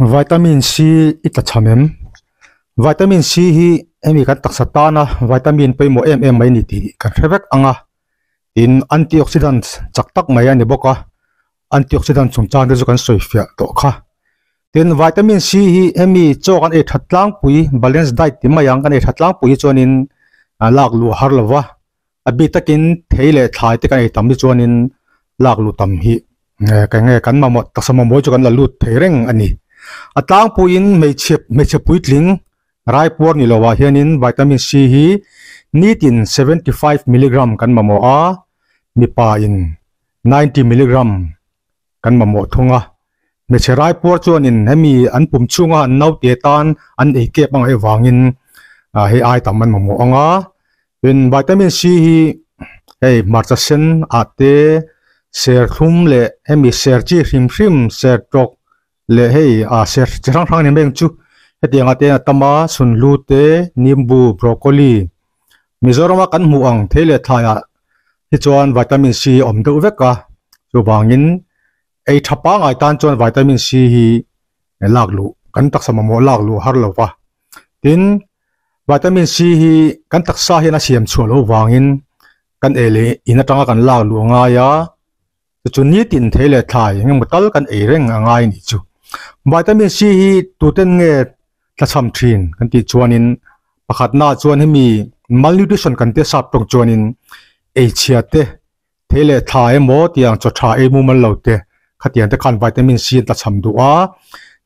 Vitamin C i tla cham em? Vitamin C hi hemi kan taksa tana vitamin pawimawh em em mai a ni tih kan hre vek ang a, tin antioxidants chak tak mai a ni bawk a, antioxidant chungchang te chu kan sawi fiah tawh kha. Tin vitamin C hi hemi chaw kan ei that tlangpui balance diet ti mai ang kan ei that tlangpui hi chuanin lak luh a har lo va, A bik takin thei leh thlai te kan ei tam hi chuanin lak luh tam hi ka nge kan mamawh taksa mamawh hi chu kan la lut thei reng a ni. A tlangpuiin hmeichhe hmeichhe puitling raipuar ni lovah hianin vitamin C hi nitin 75 milligram kan mamawh a, mipa in 90 milligram kan mamawh thung a. Hmeichhe raipuar chuanin hemi an pum chhunga an naute tan an ei kep ang avangin hei ai tam an mamawh ang a. Tin, vitamin C hi hei hmarcha sen ah te serthlum leh hemi ser chi hrim hrim ser tawk leh hei ah ser chi hrang hrang ni mai ang chu hetiang ah te a tam a sunhlu te nimbu broccoli Mizorama kan hmuh ang thei leh thlai ah hi chuan vitamin C a awm deuh vek a chuvangin ei tha pangai tan chuan vitamin C hi lak luh kan taksa mamawh lak luh har lo va tin vitamin C hi kan taksa hian a siam chhuah loh vangin kan ei leh in atanga kan lak luh a ngai a chu chu nitin thei leh thlai eng emaw tal kan ei reng a ngai a nih chu. Vitamin C hi tuten nge tlachham thin kan tih chuanin pakhatna chuan hemi malnutrition kan tia sap tawng chuanin eichhia te thei leh thla emaw tiang chaw tha ei mumal lo te khatiang te khan vitamin C an tlachham duh a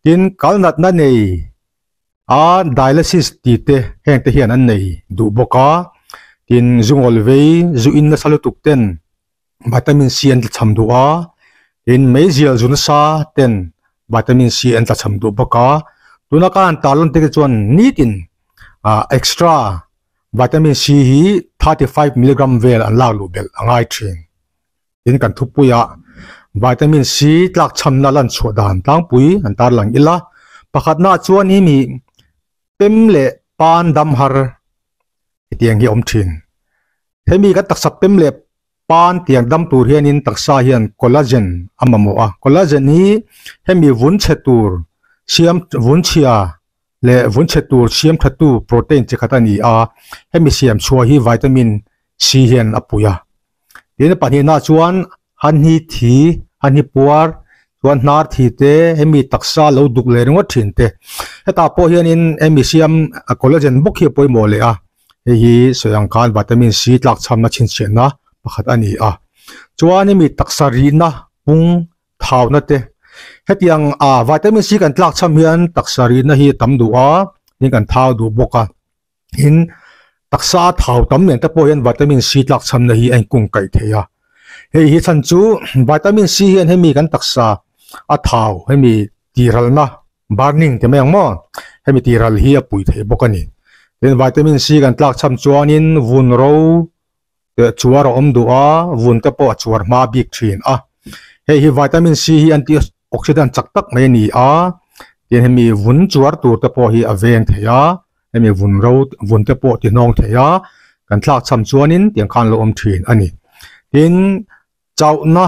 tin kal natna nei a dialysis tih te heng te hian an nei duh bawk a tin zungawl vei zu in nasa lutuk ten vitamin C an tlachham duh a tin meizial zu nasa ten vitamin C an tlachham duh bawk a tuna ka han tarlan te chuan nitin ah extra vitamin C hi 35 milligram vel an lak luh belh a ngai thin tin kan thupuiah vitamin C tlak chhamna lan chhuah dan tlangpui an tarlang ila pakhatna chuan hi mi pem leh pan dam har hetiang hi a awm thin hemi kan taksa pem leh pan tiang dam tur hianin taksa hian collagen a mamawh a collagen hi hemi vun chhe tur siam vun chhia leh vun chhe tur siam tha tu protein chi khat a ni a hemi siam chhuah hi vitamin C hian a pui a tin pahnihna chuan hanhi thi hanhi puar chuan hnar thi te hemi taksa lo duk leh ringawt thin te hetah pawh hianin hemi siam collagen bawk hi a pawimawh leh a hei hi sawi ang khan vitamin C tlak chhamna chhinchhiahna pakhat a ni a chuan hemi taksa rihna pung thauna te hetiang ah vitamin C kan tlak chham hian taksa rihna hi a tam duh a tin kan thau duh bawk a tin taksa a thau tam nen te pawh hian vitamin C tlak chhamna hi a inkung kaih thei a hei hi chhan chu vitamin C hian hemi kan taksa a thau hemi tiralna burning ti mai ang maw hemi tiral hi a pui thei bawk a ni tin vitamin C kan tlak chham chuanin vun ro Teh chuar a awm duh a, vun te pawh a chuar hma bik thin a. Hei hi vitamin C hi antioxidant chak tak mai a ni a, tin hemi vun chuar tur te pawh hi a veng thei a, hemi vun ro vun te pawh ti hnawng thei a, kan thlak cham chuanin tiang khan lo awm thin a ni. Tin, chauhna,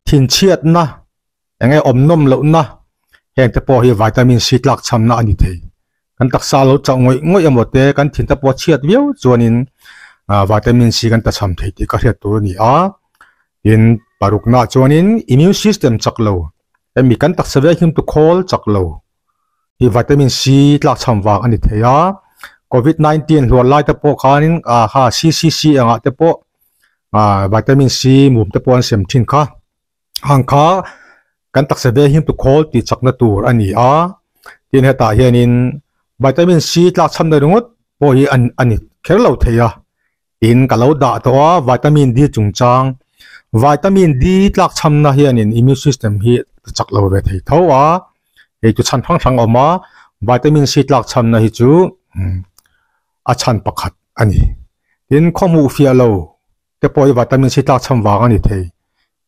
thinchhiatna, eng nge awm nawm lohna heng te pawh hi vitamin C tlak chhamna a ni thei. Kan taksa lo chauh ngawih ngawih emaw te kan thin te pawh a chhiat viau chuanin ah vitamin C kan tachham thei tih ka hriat tur a ni a. Tin, paruknaah chuanin immune system chak lo, hemi kan taksa vek him tu khawl chak lo hi vitamin C tlak chham vang a ni thei a. Covid 19 hluar lai te pawh khanin ah kha CCC angah te pawh ah vitamin C mum te pawh an sem thin kha. Hang kha kan taksa ve him tu khawl tih chakna tur a ni a, tin hetah hianin vitamin C tlak chhamna ringawt pawh hi a ni kher lo thei a, tin ka lo dah tawh a vitamin D chungchang vitamin D tlak chhamna hianin immune system hi a chak lo ve thei tho a, hei chu chhan hrang hrang a awm a, vitamin C tlak chhamna hi chu a chhan pakhat a ni, tin khawhmuh fiah lo te pawh hi vitamin C tlak chham vang a ni thei.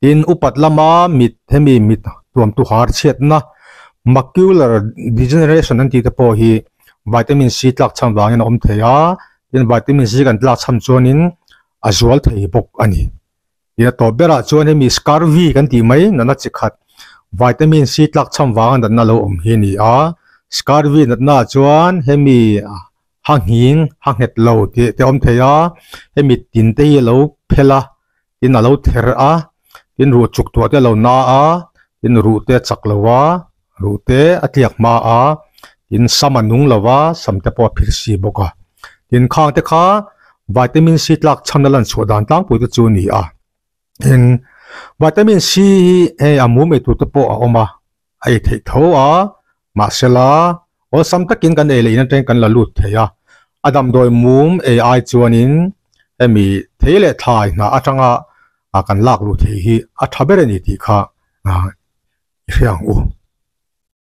Tin, upat lama mit hemi mit tuamtu har chhiatna macular degeneration an tih te pawh hi vitamin C tlak chham vangin a awm thei a, tin vitamin C kan tlak chham chuanin a zual thei bawk a ni. Tin, a tawp berah chuan hemi scurvy kan tih mai nana chi khat. Vitamin C tlak chham vanga natna lo awm hi a ni a. Scurvy natna ah chuan hemi ha nghing ha nghet lo tih te a awm thei a, hemi tin te hi a lo phel a, tin a lo ther a, tin ruh chuk tuah te a lo na a, tin ruh te a chak lo a, ruh te a tliak hma a, tin sam a nung lo va, sam te pawh a phir si bawk a. Tin khang te kha vitamin C tlak chhan a lan chhuah dan tlangpui te chu a ni a. Eng vitamin C hi hei a mum ei tur te pawh a awm a, a ei theih tho a, mahsela awlsam takin kan ei leh in atangin kan la lut thei a, a damdawi mum ei ai chuanin hemi thei leh thlai hnah atanga kan lak luh theih hi a tha ber a ni tih kha i hre ang u.